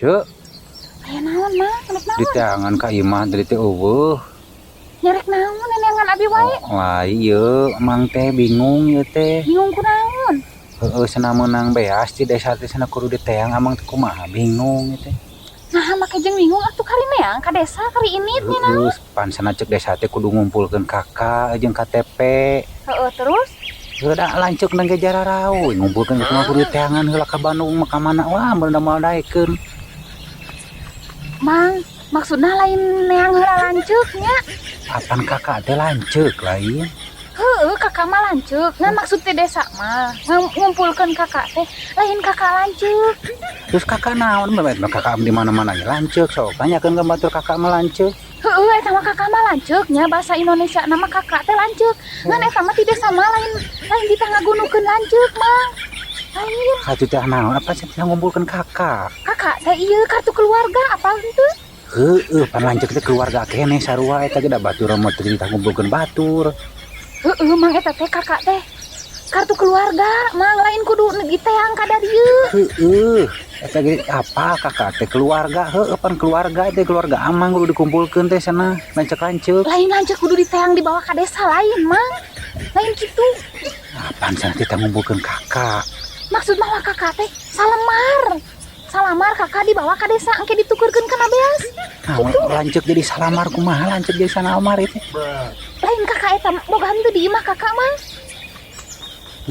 Cek. Aya naon, Mang? Rek naon? Diteangan ka imah tadi teh euweuh. Nya rek naon neneangan abi wae? Wah, iya, Mang teh bingung ieu teh. Bingung kunaon? Heeh, cenah meunang beas di desa teh cenah kudu diteang, Amang teh kumaha, bingung ieu teh. Nah, make jeung bingung atuh, kari neang ka desa kari ini nya naon? Heeh, pan cenah cek desa teh kudu ngumpulkeun KK jeung KTP. Heeh, terus? Heuh, da lanceuk ge jararau ngumpulkeun kitu mah kudu diteangan heula ka Bandung mah ka mana, wah, bener moal daekeun. Mang, maksudna lain neang heula lanceuk nya. Apan KK teh lanceuk lain? Heeh, KK mah lanceuk. Ngan maksud teh desa mah ngumpulkeun KK teh lain KK lanceuk. Terus KK naon? Mah KK di mana-mana ge lanceuk, sok tanyakeun ka batur, KK mah lanceuk. Heeh, eta mah KK mah lanceuk nya, bahasa Indonesia nama KK teh lanceuk. Ngan eta mah ti desa mah lain lain ditah ngagunukeun lanceuk, Mang. Lain. Katu teh naon, apa sih ngumpulkeun KK? KK teh ieu kartu keluarga, apal henteu? Heeh, pan lanceuk teh keluarga keneh sarua, eta ge da batur mah teu ditah ngumpulkeun batur. Heeh, Mang, eta teh KK teh kartu keluarga, Mang, lain kudu diteang ka dieu. Heeh, eta ge apa KK teh keluarga, heeh, pan keluarga teh keluarga Amang kudu dikumpulkeun teh cenah lanceuk-lanceuk. Lain lanceuk kudu diteang dibawa ka desa, lain, Mang. Lain kitu. Apaan cenah teh ngumpulkeun KK? Maksud mah KK teh salamar. Salamar KK dibawa ka desa engke ditukerkeun kana beas. Nah, lanceuk jadi salamar kumaha, lanceuk jadi salamar itu? Lain KK eta, boga henteu di imah KK, Mang?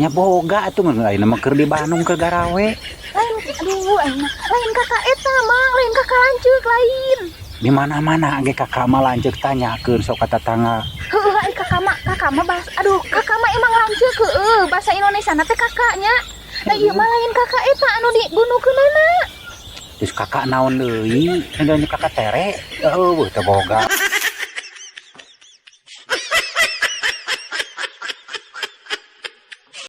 Nya boga atuh, ngan ayeuna mah keur di Bandung keur garawe. Lain, aduh, aing mah lain KK eta, Mang, lain KK lanceuk lain. Di mana-mana ge KK mah lanceuk, tanyakeun sok ka tetangga. Heeh, ai KK mah bahas, aduh, KK mah emang lanceuk, heeh, bahasa Indonesia na teh KK nya. Nah, ieu mah lain KK eta anu digunukeunana. Terus KK naon deui? Nya KK tere. Euweuh, teu boga.